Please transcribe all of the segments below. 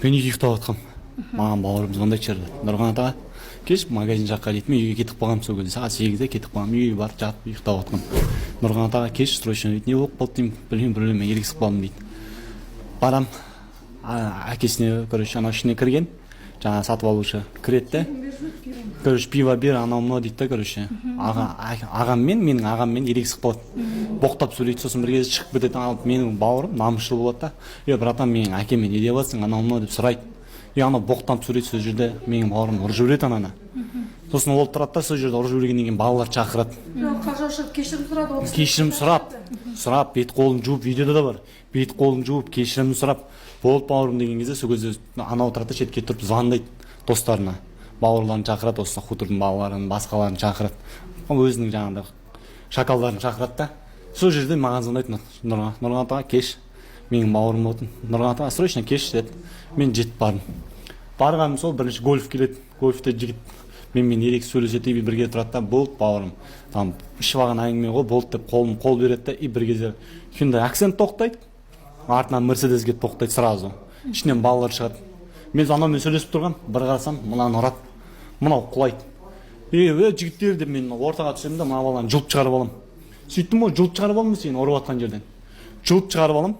Мен үйге ұйықтап жатқанмын. Маған бауырым звондайды, Шерзат: «Нұрқанат аға, келші магазин жаққа», – дейді. Мен үйге кетіп қалғанмын сол кезде, сағат 8-де кетіп қалғанмын. Үйге барып жатып ұйықтап жатқанмын. «Нұрқанат аға, келші срочно», – дейді. «Не болып қалды?» – деймін. «Білмеймін, біреумен ерегісіп қалдым», – дейді. Барам, әкесіне, короче, анау ішіне кірген жаңағы сатып алушы кіреді де, короче, «Пиво бер», анау мынау дейді да. Короче, аға, ағаммен, менің ағаммен ерегісіп қалады, боқтап сөйлейді. Сосын бір кезде шығып кетеді. Ал менің бауырым намысшыл болады да: «Е, братан, менің әкеме не деп жатрсың?» анау мынау деп сұрайды. И анау боқтанып сөйлейді. Сол жерде менің бауырым ұрып жібереді ананы. Сосын ол тұрады да, сол жерде ұрып жібергеннен кейін балалар шақырады. Жоқ, Қаржау шығып кешірім сұрады ол кісі. Кешірім сұрап, бет қолын жуып, видеода да бар, бет қолын жуып, кешірім сұрап, «Болды, бауырым» деген кезде, сол кезде анау тұрады да, шетке тұрып звондайды достарына, бауырларын шақырады, осы хутордың балаларын, басқаларын шақырады, өзінің жаңағыдай шакалдарын шақырады да. Сол жерде маған звондайды: «Нұрғанат аға, кеш, менің бауырым болатын, Нұрғанат аға, срочно келші», – деді. Мен жетіп бардым. Барғаным сол, бірінші Гольф келеді. Гольфте жігіт менімен ерегісіп сөйлеседі и бірге тұрады да: «Болды, бауырым, там ішіп алған әңгіме ғой, болды», – деп қолым қол береді да. И бір кезде Hyundai Акцент тоқтайды, артынан Мерседес келіп тоқтайды. Сразу ішінен балалар шығады. Мен анаумен сөйлесіп тұрғанмын, бір қарасам, мынаны ұрады, мынау құлайды. «Е, е, жігіттер», – деп мен ортаға түсемін да, мына баланы жұлып шығарып аламын. Сөйттім ғой, жұлып шығарып аламын, сені ұрып жатқан жерден жұлып шығарып аламын.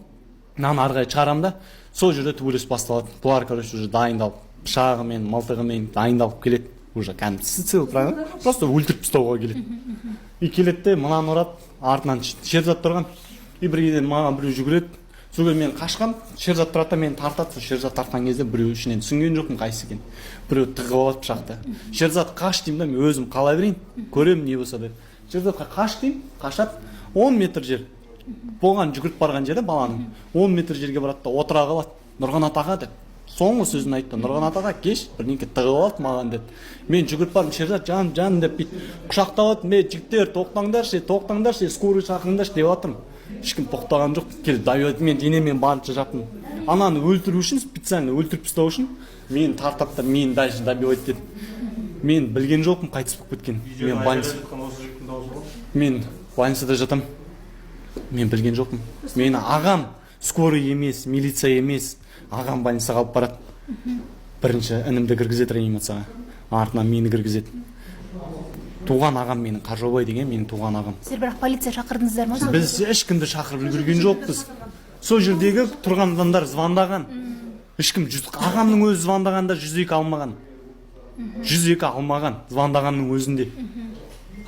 Мынаны ары қарай шығарамын да, сол жерде төбелес басталады. Бұлар, короче, уже дайындалып, пышағымен, мылтығымен дайындалып келеді уже, кәдімгі целый, просто өлтіріп тастауға келеді. И келеді де, мынаны ұрады, артынан Шерзат тұрған. И бір кезде маған біреу жүгіреді. Сол кезде мен қашқам. Шерзат тұрады да, мені тартады. Сол Шерзат тартқан кезде біреу ішінен, түсінген жоқпын қайсысы екенін, біреу тығып алады пышақты. «Шерзат, қаш», – деймін да, «мен өзім қала берейін, көремін не болса» деп. Шерзатқа «Қаш» деймін, қашады. 10 метр жер болған, жүгіріп барған жері баланың, 10 метр жерге барады да, отыра қалады. «Нұрғанат аға», – деп соңғы сөзін айтты. «Нұрғанат аға, кеш, бірдеңке тығып алды маған», – деді. Мен жүгіріп бардым. «Шерзат, жан, жан», – деп бүйтіп құшақтап алды. «Мен, жігіттер, тоқтаңдаршы, тоқтаңдаршы, скорый шақырыңдаршы», – деп жатырмын. Ешкім тоқтаған жоқ. Келіп давить, мен денемен барынша жаптым. Ананы өлтіру үшін, специально өлтіріп тастау үшін мені тартады да, мені дальше добивать етеді. Мен білген жоқпын қайтыс болып кеткен. Мен больница Осы жігіттің дауысы ғой. Мен больницада жатамын, мен білген жоқпын. Мені ағам, скорый емес, милиция емес, ағам больницаға алып барады. Бірінші інімді кіргізеді реанимацияға, артынан мені кіргізеді. Туған ағам менің, Қаржаубай деген менің туған ағам. Сіздер бірақ полиция шақырдыңыздар ма сол? Біз ешкімді шақырып үлгерген жоқпыз. Сол жердегі тұрған адамдар звондаған. Ешкім жүз, ағамның өзі звондағанда 102 алмаған, 102 алмаған звондағанның өзінде.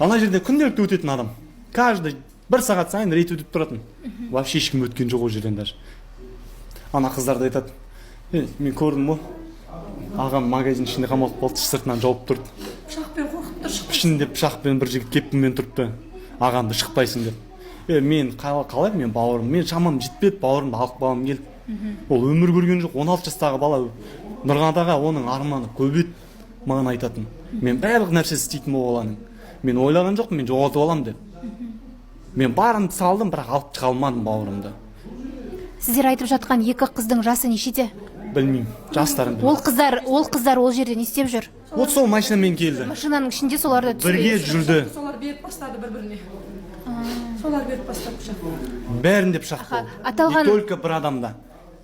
Ана жерде күнделікті өтетін адам, каждый бір сағат сайын рейд өтіп тұратын. Вообще ешкім өткен жоқ ол жерден. Даже ана қыздар да айтады: «Е, мен көрдім ғой, ағам магазин ішінде қамалып қалды, сыртынан жауып тұрды». Пышақпен қорқытып тұр, шықпайсың. Ішінде пышақпен бір жігіт кепкамен тұрыпты, ағамды «Шықпайсың» деп. Е, мен қалай, мен бауырым, мен шамам жетпеді, бауырымды алып қалғым келді. Ол өмір көрген жоқ, 16 жастағы бала, Нұрғанат аға. Оның арманы көп еді маған айтатын. Мен барлық нәрсе істейтін ол баланың. Мен ойлаған жоқпын мен жоғалтып аламын деп. Мен барымды салдым, бірақ алып шыға алмадым бауырымды. Сіздер айтып жатқан екі қыздың жасы нешеде? Білмеймін жастарын, білмеймін. Ол қыздар ол жерде не істеп жүр? Вот сол машинамен келді. Машинаның ішінде солар да Бірге түсті? жүрді. Солар беріп бастады бір біріне, солар беріп бастады пышақ. Бәрінде пышақ болды. Аталған- Не только бір адамда,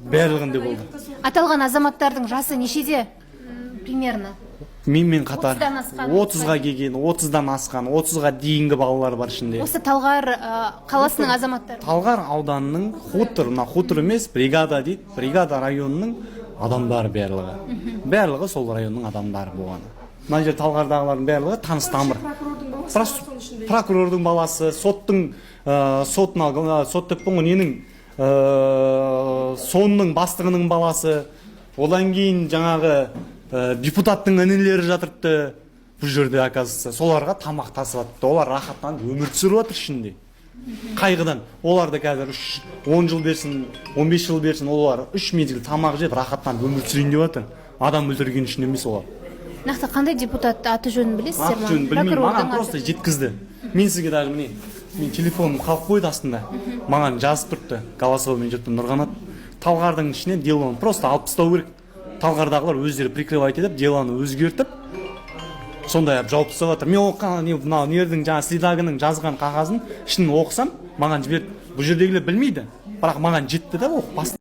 барлығында болды. Аталған азаматтардың жасы нешеде примерно? Менімен қатар. 30-дан асқан. 30-ға келген, 30-дан асқан, 30-ға дейінгі балалар бар ішінде. Осы Талғар қаласының азаматтары? Талғар ауданының Хутор, мына Хутор емес, Бригада дейді, Бригада районының адамдары барлығы. Барлығы сол районның адамдары болғаны. Мына жер Талғардағылардың барлығы таныс тамыр. Прокурордың баласы бар соның ішінде. Прокурордың баласы, соттың, сотына, сот деппін ғой, ненің, сонның бастығының баласы, одан кейін жаңағы депутаттың інілері жатырыпты бұл жерде, оказывается. Соларға тамақ тасып жатыпты. Олар рахаттанып өмір сүріп жатыр ішінде қайғыдан. Олар да қазір 10 жыл берсін, 15 жыл берсін, олар үш мезгіл тамақ жеп, рахаттанып өмір сүрейін деп жатыр. Адам өлтірген үшін емес олар. Нақты қандай депутат, аты жөнін білесіздер Аты ма? жөнін білмеймін. Прокурордың Маған аты просто жеткізді. Мен сізге даже, міне, мен телефоным қалып қойды астында, маған жазып тұрыпты, голосовоймен жүріпті: «Нұрғанат, Талғардың ішінен делоны просто алып тастау керек. Талғардағылар өздері прикрывать етіп, делоны өзгертіп, сондай қылып жауып тастап жатыр». Мен ол не, мынау нердің, жаңағы следагінің жазған қағазын ішін оқысам, маған жіберді. Бұл жердегілер білмейді, бірақ маған жетті да, оқып бас.